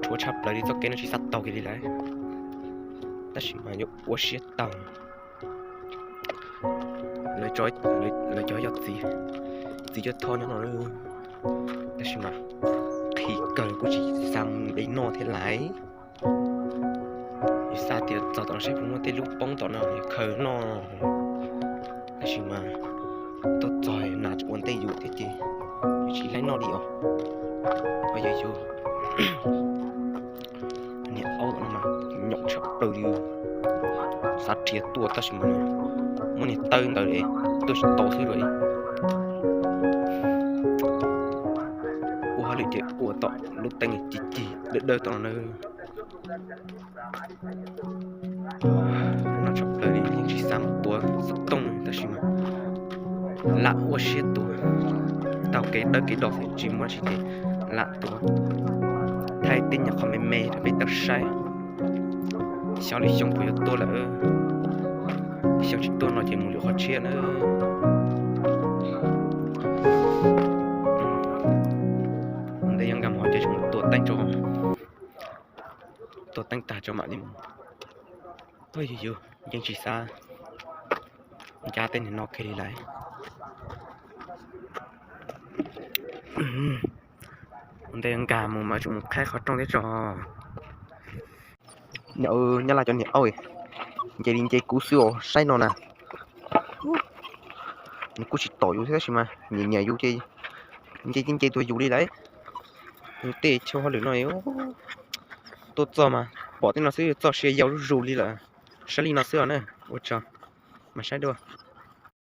Tshuav tshaj plaws li txoj kev no tsis xav taug kiag li lawm, tab sis mas yuav ua siab tawg. Lawv cov yog txiv, txiv cov thoj nyob no, tab sis mas qhis kawg kuj tsis xav mus de noj thiab lawm. Yus xav tias txog tom no saib puas muaj tej lub poob tom no yus khaws noj, tab sis mas tuaj txog nas tseem ua ntej yus thiab ces yus tsis laib noj li os. Yus, niag aub no mas nyaum tshaj plaws li, xav rhiav tuaj tab sis mas muab niag tawb ntawd tuaj tsis tau xwb li. Ua hauj lwm ces ua tom lub teeb cig cig dawb dawb tom no na. Noj tshaj plaws li, yeej tsis xav mus tua xov tooj tab sis mas lam ua siab tuav, taug kev dawb kev do xwb tsis muaj dab tsi ces lam tuav. Thaij tej nyuag qhov me me rau peb tau saib. Xyov lwm xyoo puas yuav tuaj lawm, xyov tsis tuaj no ces mus lwm qhov tshiab na. Ua ntej yuav nkag mus ces tsis mus tua teeb tso, tua teeb tag tso mam li mus. Yus, yeej tsis xav ncab tej niag no kiag li lawm. Ua ntej nkag mus mas tseem mus qhaib qhov rooj thiab tso. Nyob, Nyab Laj cov niag aub, nce li nce kuv xwb os, saib no na. Nws kuj tsis tom yus thiab tab sis mas nyiam nyiam yus ces nce nce tuaj yus li lawm. Tej chaw hauj lwm no tuaj txog mas pom tej no xwb txoj sia yau zuj zus li lawm. Saib li no xwb os na, ua tsaug, mas saib dua.